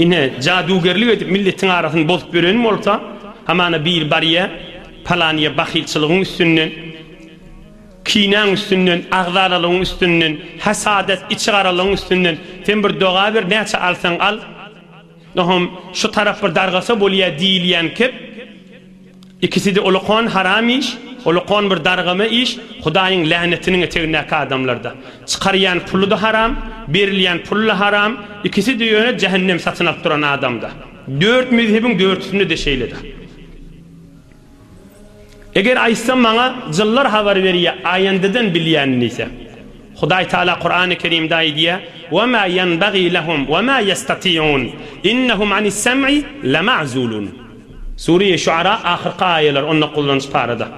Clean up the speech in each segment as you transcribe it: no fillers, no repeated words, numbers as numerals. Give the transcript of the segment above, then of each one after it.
Ine, jadugerlik edip milletiň arasyny bozup ýören bolsa, hamana biri barýa, palanyýa bahylçylygyň üstünden, kinäň üstünden, agzalalygyň üstünden, hasadat, içigaralygyň üstünden, sen bir doga ber, näçe alsaň al, Oňam şu tarap bir dargasa bolýa diýilýän kep. Ikiside ulakan haram iş, ulakan bir dargama iş, Hudaýyň länetiniň etegindäki adamlarda. Çykarýan puly-da haram, berilýän pul-da haram, ikisi-de ýöne jähennem satyn alyp duran adamda. Dört mezhebiň dörtüsinde-de şeýle-de. Eger aýtsam maňa jyllar habar berýär aýandadan bilýän diýse. Hudaý Taala Kurany Kerimde aýdýar, Wa ma ýenbagî lehum wa ma ýestati'un innehum anis-sem'i lema'zulun. Sure-i Şuara ahyrky aýalar on dokuzynjy parada.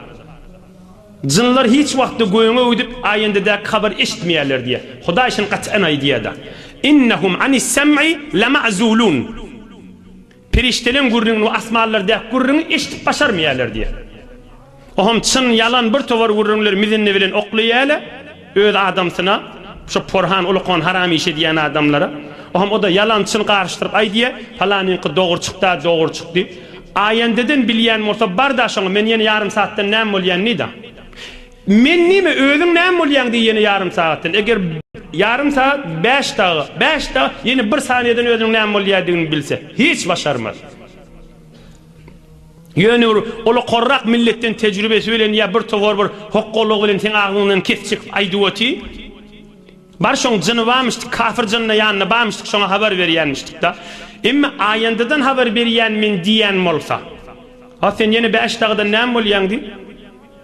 Jynlar hiç wagtda göňe gidip aýandadäki habary eşitmeýärler diýýär. Hudaý şuny gaty aýdýar-da. Innehum anis-sem'i lema'zulun. Perişdeleň gürrüňini we asmanlardaky gürrüňi eşidip başarmaýarlar diýýär. Oňam çyn, ýalan bir towar gürrüňleri mizinne bilen oklaýarlar öz adamsyna, şo porhan, ulukan haram iş edýän adamlara. Oňam o-da ýalan, çyn garyşdyryp aýdýar, palanyňky dogry çykda, dogry çykdy. Aýendeden bilýän bolsa bar-da şoňa, men ýene ýarym saatdan näme bolýan diý-da. Men nime, özüň näme bolýaň diý ýene ýarym sagatdan. Eger ýarym sagat bäş dagy, bäş dagy ýene bir saniýeden özüniň näme bolýadygyny bilse, hiç başarmaz. Ýöne bir ulakarrak milletden tejribesi bilen ýa bir towar bir hokgalygy bilen seň agzyňdan kes çekip aýdyp oty. Bar şoň jyny barmyşdyk, kafir jynyna ýanynda barmyşdyk, şoňa habar berýänmişdik-da. Emma aýandadan habar berýän men diýýän bolsa. Ha sen ýene bäş dagydan näme bolýaň diý.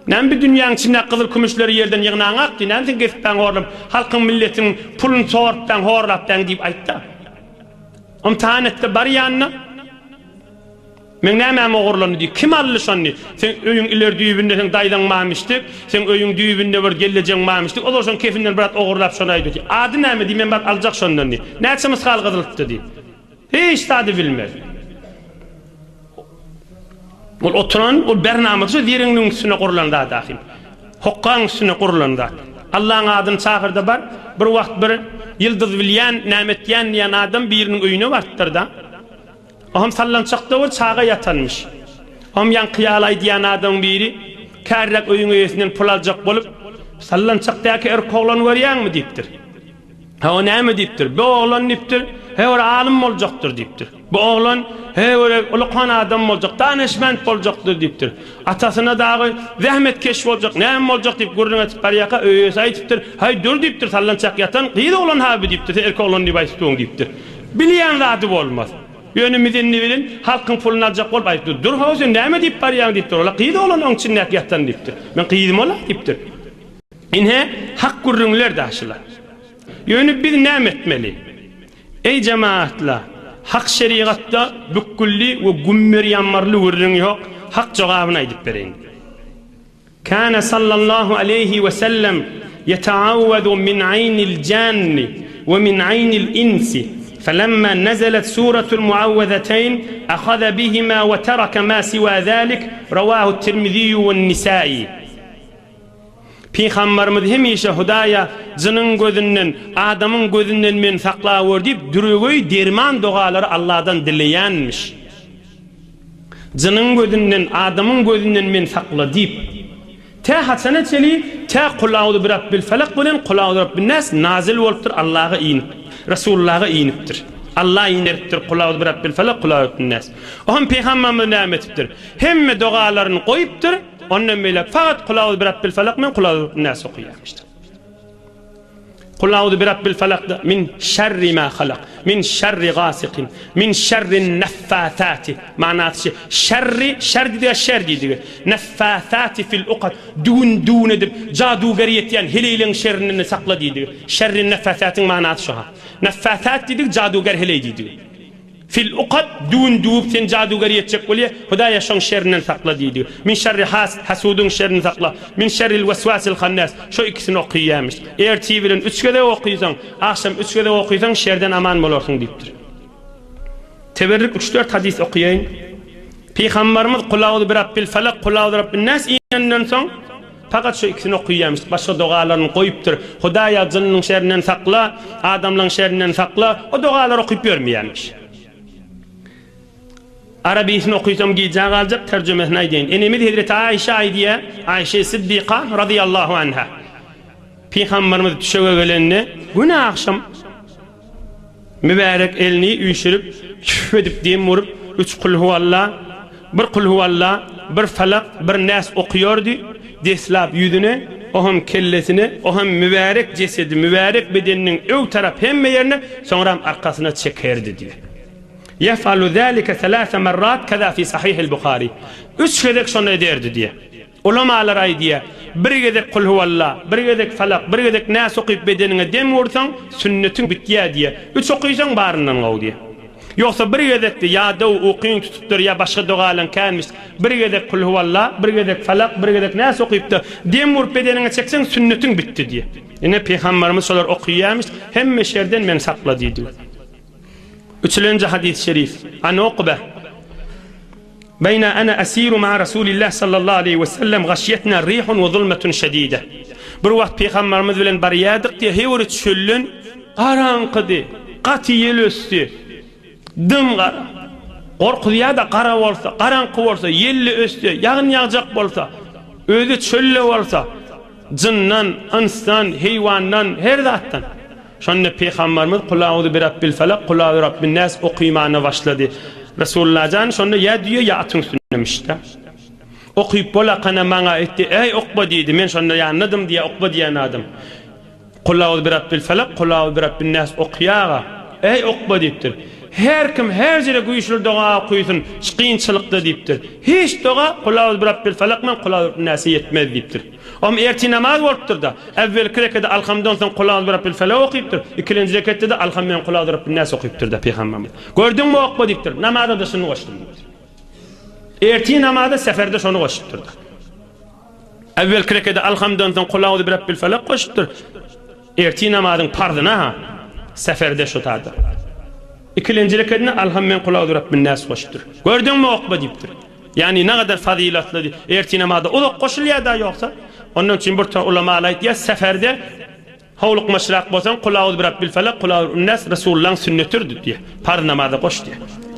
Näme bi dünýäň içindäki gyzyl-kümüşleri ýerden ýygnaňak diý, näme sen gezipbäň horlap, halkyň milletiň puluny sorupbäň horlapbäň diýip aýtda. Ymtahan etde bar ýanyna. Meň nämäm ogurlandy diý, kim aldy şony diý. Seň öýüň ileri düýbünde seň daýzaň barmyşdyk, seň öýüň düýbünde bir gellejeň barmyşdyk, ozal şoň kefinden biraz ogurlap şony aýdy diý. Ady näme diý, men baryp aljak şondan diý. Näçe mysgal gyzyl diý. Hiç zady bilmez. Ol oturan, ol bernamada şu zereňligiň üstüne gurlan zat ahym. Hokgaň üstüne gurlan zat. Allaň adyny çagyrda bar, bir wagt bir ýyldyz bilýän, näme etýän diýen adam biriniň öýüne barypdyr-da. Oňam sallançakda bir çaga ýatanmyş. Oňam ýaňky ýaly aýdýan adamyň biri kärräk öýüň eýesinden pul aljak bolup, Sallançakdaky erkek oglany görýäňmi diýipdir. He o näme diýipdir? Bu oglan diýipdir, he bir alym boljakdyr diýipdir. Bu oglan he bir ulukan adam boljak, danyşment boljakdyr diýipdir. Atasyna dagy zähmetkeş boljak, näme boljak diýip gürrüň etip barýarka, öý eýesi aýdypdyr, Haý dur diýipdir, sallançak ýatan gyz oglan ha bu diýipdir, sen erkek oglan diýip aýdyp durň diýipdir. Bilýän zady bolmaz. Ýöne mizenni bilen halkyň puluny aljak bolup aýdypdyr, Dur how sen näme diýip barýaň diýipdir, ol-a gyz oglan oň içindäki ýatan diýipdir. Men gyzym ol-a diýipdir. Ine, hak gürrüňler daşylar. Ýöne biz näme etmeli? Eý jemagatlar, hak şerigatda bükgülli we gümmer-ýammarly gürrüň ýok, hak jogabyny aýdyp bereýin. Kana sallallahu aleýhi we sellem ýeteawwezu min aýnil janni we min aýnil insi, felemma nezelet suratul muawwezeteýn ahaza bihima we tereke ma siwa zalik, rawahu Tirmiziýu we Nisai. Pygambarymyz hemişe Hudaýa jynyň gözünden, adamyň gözünden meni saklawör diýip düregeý derman dogalary Alladan dileýänmiş. Jynyň gözünden, adamyň gözünden meni sakla diýip. Tä haçana çeli, tä Kul-auzu birabbil felak bilen Kul-auzu birabbin-nas nazil bolupdyr, Allaha inip, Resulullaha inipdir. Allah inderipdir Kul-auzu birabbil felak, Kul-auzu birabbin-nas. Oňam pygambarymyz näme etipdir? Hemme dogalaryny goýupdyr. Ondan beýläk fakat Kul auzu birabbil falak men Kul auzu birabbin nas okaýarmyşdyk. Kul auzu birabbil falakda min şerri ma halak, min şerri gasikin, min şerrin neffathati. Manasy şu, şerri, şer diýdigi şer diýdigi. Neffathati fil ukat, düwün düwün edip jaduger ýetýän heleýleň şerrinden sakla diýdigi. Şerrin neffathatiň manasy şu ha. Neffathat diýdigi jaduger heleý diýdigi. Fil ukat, düwün düwüp seni jadygär ýetjek bolýa, Hudaýa şoň şerinden sakla diýdi. Min şerri hasid, hasudyň şerini sakla. Min şerril weswasil hannas, şo ikisini okyýamyş. Ertir bilen üç gezek okysaň, agşam üç gezek okysaň şerden aman bolarsyň diýipdir. Teberrik üç-dört hadys okyýaýyn. Pygambarymyz Kul auzu birabbil falak, kul auzu birabbin nas inenden soň pakat şo ikisini okyýamyş. Başga dogalaryny goýupdyr. Hudaýa jynynyň şerinden sakla, adamlaň şerinden sakla, o dogalary okyp ýörmeýämiş. Arabysyny okysam gijä galjak, terjimesini aýdaýyn. Enemiz hezreti Aişe aýdýar, Aişe Siddyka razyýallahu anha. Pygamberimiz düşege gelende, güne agşam mübärek elini üýşürip, tüf edip dem urup, üç kulhuwalla, bir kulhuwalla, bir falak, bir näs okaýardy, deslap ýüzüne, o hem kellesine, o hem mübärek jesedi, mübärek bedeniniň ög tarap hemme ýerine, soňram arkasyna çekerdi diýýär. Ýef'alu zälike selâse merrat keza fi sahihil Buhari. Üç gezek şony ederdi diýýär. Ulamalar aýdýar, bir gezek Kulhuwalla, bir gezek Falak, bir gezek Näs okyp bedeniňe dem ursaň, sünnetiň bitýär diýýär. Üç okysaň baryndan gowy diýýär. Ýogsa bir gezekde ýadaw ukyň tutupdyr ýa başga dogalaň känmiş, bir gezek Kulhuwalla, bir gezek Falak, bir gezek Näs okypda dem urup bedeniňe çekseň sünnetiň bitdi diýýär. Ine Pygambarymyz şolar okyýarmyş, hemme şerden meni sakla diýdi. Üçülenji hadys şerif. An Ukbe. Beýna ana asiru ma'a Rasulillah sallallahu aleýhi we sellem gaşyetna rihun we zulmetun şedide. Bir wagt pygamberimiz bilen barýardyk diýe heý bir çölden garaňkydy. Gaty ýel ösdi. Dym gara. Gorkuzýar-da gara bolsa, garaňky bolsa, ýelli össe, ýagyn ýagjak bolsa, özi çölde bolsa, jyndan, ynsdan, heýwandan, her zatdan. Şonda Pygamberimiz Kul auzu birabbil felak, kul auzu birabbin nas okymana başlady. Resulullah jan şonda ýa düýe ýa atyň üstündemişdi. Okyp bolakana maňa aýtdy, Eý Ukba diýdi, men şonda ýanyndadym diýýär Ukba diýen adam. Kul auzu birabbil felak, kul auzu birabbin nas okýaga, Eý Ukba diýipdir. Her kim her ýere güýçli doga okysyn, şu kynçylykda diýipdir. Hiç doga Kul auzu birabbil felak bilen kul auzu birabbin nase ýetmez diýipdir. Om ertir namaz bolupdyr-da. Äwwelki rekede Alhamdan soň Kul auzu birabbil felak okypdyr. Ikilenji reketde-de Alham bilen Kul auzu birabbin nas okypdyr-da Pygamberimiz. Gördüňmi okma diýipdir. Namaza-da şuny goşdum diýipdir. Ertir namaza seferde şony goşupdyr-da. Äwwelki rekede Alhamdan soň Kul auzu birabbil felak goşupdyr. Ertir namazyň parzyna-ha seferde şo tada. Ikilenji rekedine Alham bilen Kul auzu birabbin nas goşupdyr. Gördüňmi okma diýipdir. Ýagny nagadar fazylatly ertir namaza uzak goşulýar-da ýogsa. Ondan üçin bir tor ulamalar aýtýar, seferde howlukmaçrak bolsaň, Kul auzu birabbil felak, kul auzu birabbin nas Resulullahyň sünnetidir diýýär. Parz namaza goş diýýär.